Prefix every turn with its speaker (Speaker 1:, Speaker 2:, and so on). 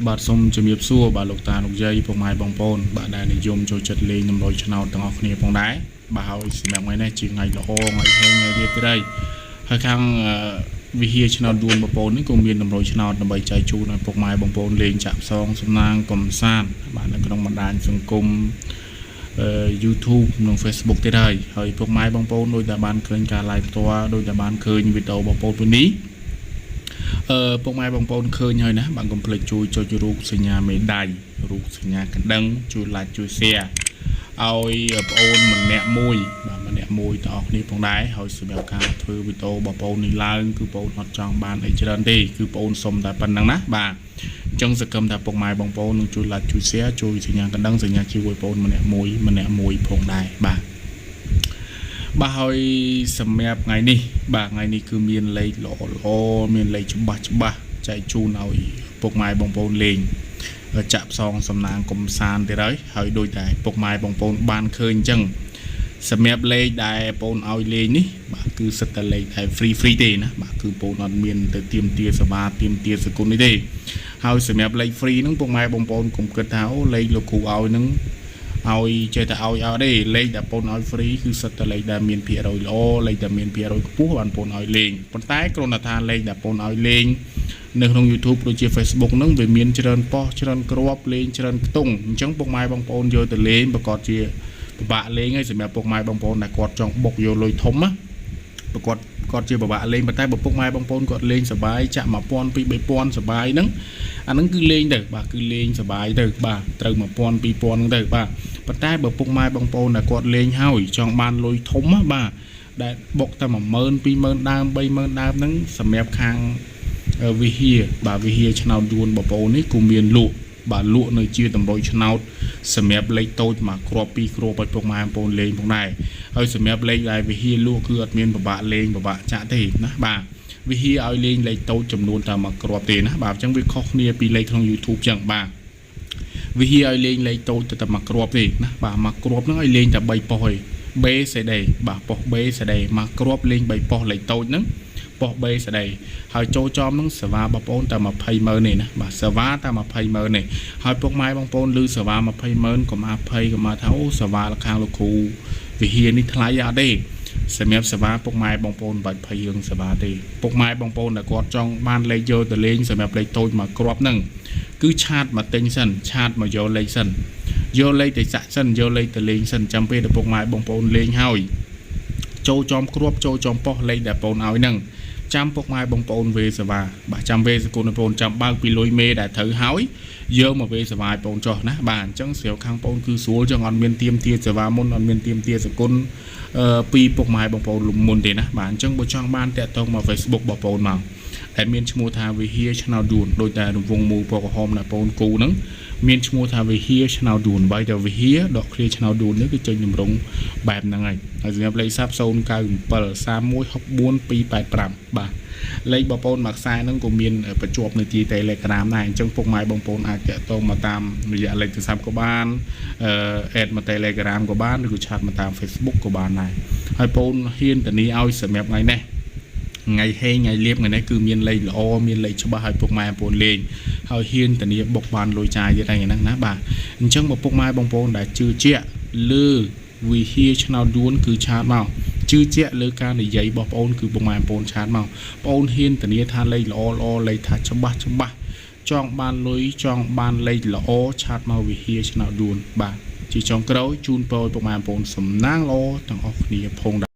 Speaker 1: បាទសូមជំរាបសួរបាទលោកតាលោកយាយពុកម៉ែបងប្អូនបាទដែលនិយមចូលចិត្តលេងតម្រុយឆ្នោតទាំងអស់គ្នាផងដែរបាទហើយសម្រាប់ថ្ងៃនេះជាថ្ងៃល្អថ្ងៃហេងថ្ងៃរៀបត្រីហើយខាងវិហារឆ្នោតយួនបងប្អូននេះក៏មានតម្រុយឆ្នោតដើម្បីចែកជូនឲ្យពុកម៉ែបងប្អូនលេងចាក់ផ្សងសំណាងកំសាន្តបាទនៅក្នុងបណ្ដាញសង្គម YouTube និង Facebook ទៀតហើយហើយពុកម៉ែបងប្អូនដូចតែបានឃើញការ live ផ្ទាល់ដូចតែបានឃើញវីដេអូបងប្អូនពេលនេះ អឺពុកម៉ែបងប្អូនឃើញហើយណាបាទកុំភ្លេចជួយចុចរូបសញ្ញាមេដៃរូបសញ្ញាកណ្ដឹងជួយ like ជួយ share ឲ្យប្អូនម្នាក់មួយបាទម្នាក់មួយទាំងអស់គ្នាផងដែរហើយសម្រាប់ការធ្វើវីដេអូរបស់ប្អូននេះឡើងគឺប្អូនអត់ចង់បានអីច្រើនទេគឺប្អូនសុំតែប៉ុណ្្នឹងណាបាទអញ្ចឹងសង្ឃឹមថាពុកម៉ែបងប្អូននឹងជួយ like ជួយ share ជួយសញ្ញាកណ្ដឹងសញ្ញាជួយប្អូនម្នាក់មួយម្នាក់មួយផងដែរបាទបាទហើយសម្រាប់ថ្ងៃនេះបាទថ្ងៃនេះគឺមានលេខល្អល្អមានលេខច្បាស់ច្បាស់ចែកជូនឲ្យពុកម៉ែបងប្អូនលេងចាក់ផ្សងសំណាងកំសាន្តទៀតហើយហើយដូចតែពុកម៉ែបងប្អូនបានឃើញអញ្ចឹងសម្រាប់លេខដែលបងឲ្យលេងនេះបាទគឺសិតតែលេខតែ free free ទេណាបាទគឺបងអត់មានទៅទៀមទាសបាទៀមទាសគុណនេះទេហើយសម្រាប់លេខ free ហ្នឹងពុកម៉ែបងប្អូនកុំគិតថាអូលេខលោកគ្រូឲ្យហ្នឹងឲ្យចេះតែឲ្យឲ្យទេលេខដែលបងឲ្យ free គឺសិតតែលេខដែលមានភាគរយល្អលេខដែលមានភាគរយខ្ពស់បានបងឲ្យលេងប៉ុន្តែគ្រាន់តែថាលេខដែលបងឲ្យលេងនៅក្នុង YouTube ដូចជា Facebook ហ្នឹងវាមានច្រើនប៉ុសច្រើនគ្រាប់លេងច្រើនខ្ទង់អញ្ចឹងពុកម៉ែបងប្អូនយកទៅលេងប្រកាសជាពិបាកលេងហើយសម្រាប់ពុកម៉ែបងប្អូនដែលគាត់ចង់បុកយកលុយធំណាប្រកាសគាត់ជាពិបាកលេងប៉ុន្តែបើពុកម៉ែបងប្អូនគាត់លេងសបាយចាក់1000 2 3000សបាយហ្នឹងអាហ្នឹងគឺលេងទៅបាទគឺលេងសបាយទៅបាទត្រូវ1000 2000ហ្នឹងទៅបាទប៉ុន្តែបើពុកម៉ែបងប្អូនដែលគាត់លេងហើយចង់បានលុយធំណាបាទដែលបុកតែ10000 20000ដើម30000ដើមហ្នឹងសម្រាប់ខាងវិហារបាទវិហារឆ្នោតយួនបងប្អូននេះគូមានលក់បាទលក់នៅជាតម្រុយឆ្នោតសម្រាប់លេខតូចមួយគ្រាប់ពីរគ្រាប់ឲ្យពុកម៉ែបងប្អូនលេងផងដែរហើយសម្រាប់លេខដែលវិហារលក់គឺអត់មានពិបាកលេងពិបាកចាក់ទេណាបាទវិហារឲ្យលេងលេខតូចចំនួនតែមួយគ្រាប់ទេណាបាទអញ្ចឹងវាខុសគ្នាពីលេខក្នុង YouTube អញ្ចឹងបាទវិហារឲ្យលេងលេខតូចទៅតែមួយគ្រាប់ទេណាបាទមួយគ្រាប់ហ្នឹងឲ្យលេងតែ3ប៉ុស្តិ៍ឯង B C D បាទប៉ុស្តិ៍ B C D មួយគ្រាប់លេង3ប៉ុស្តិ៍លេខតូចហ្នឹងប៉ុស្តិ៍ B C D ហើយចូលចំហ្នឹងសេវាបងប្អូនតែ20ម៉ឺននេះណាបាទសេវាតែ20ម៉ឺននេះហើយពុកម៉ែបងប្អូនឮសេវា20ម៉ឺនកុំអាភ័យកុំអាថាអូសេវាខាងលោកគ្រូវិហារនេះថ្លៃអត់ទេសម្រាប់សេវាពុកម៉ែបងប្អូនមិនបាច់ភ័យរឿងសេវាទេពុកម៉ែបងប្អូនដែលគាត់ចង់បានលេខយកទៅលេងសម្រាប់លេខតូចមួយគ្រាប់ហ្នឹងគឺ chat មកទិញសិន chat មកយកលេខសិនយកលេខទៅចាក់សិនយកលេខទៅលេងសិនចាំពេលដែលពុកម៉ែបងប្អូនលេងហើយចូលចំគ្រាប់ចូលចំប៉ុស្តិ៍លេខដែលបងឲ្យហ្នឹងចាំពុកម៉ែបងប្អូនវេសេវាបាទចាំវេសគុណបងប្អូនចាំបើកពីលុយមេដែលត្រូវហើយយកមកវេសេវាឲ្យបងចុះណាបាទអញ្ចឹងស្រាវខាងបងគឺស្រួលចឹងអត់មានទៀមទាសេវាមុនអត់មានទៀមទាសគុណអឺពីពុកម៉ែបងប្អូនលំមុនទេណាបាទអញ្ចឹងបើចង់បានតាក់ទងមក Facebook បងប្អូនមកដែលមានឈ្មោះថាវិហារឆ្នោតយួនដោយតែរង្វង់មូលពណ៌ក្រហមដែលបងគូហ្នឹងមានឈ្មោះថាវិហារឆ្នោតយួនបើតែវិហារដកឃ្លាឆ្នោតយួននេះគឺចេញទម្រង់បែបហ្នឹងហើយហើយសម្រាប់លេខសាប់097 3164 285បាទលេខបងប្អូនមួយខ្សែហ្នឹងក៏មានបញ្ជាប់នៅទី Telegram ដែរអញ្ចឹងពុកម៉ែបងប្អូនអាចតាក់ទងមកតាមរយៈលេខទូរស័ព្ទក៏បានអឺ add មក Telegram ក៏បានឬក៏ chat មកតាម Facebook ក៏បានដែរហើយបងហ៊ានធានាឲ្យសម្រាប់ថ្ងៃនេះថ្ងៃហេងថ្ងៃលៀបថ្ងៃនេះគឺមានលេខល្អមានលេខច្បាស់ឲ្យពុកម៉ែបងប្អូនលេងហើយហ៊ានធានាបុកបានលុយចាយទៀតហើយហ្នឹងណាបាទអញ្ចឹងបើពុកម៉ែបងប្អូនដែលជឿជាក់លើវិហារឆ្នោតយួនគឺ chat មកជឿជាក់លើការនិយាយរបស់បងប្អូនគឺពុកម៉ែបងប្អូន chat មកបងប្អូនហ៊ានធានាថាលេខល្អល្អលេខថាច្បាស់ច្បាស់ចង់បានលុយចង់បានលេខល្អ chat មកវិហារឆ្នោតយួនបាទជាចុងក្រោយជូនពរឲ្យពុកម៉ែបងប្អូនសំណាងល្អទាំងអស់គ្នាផងដែរ។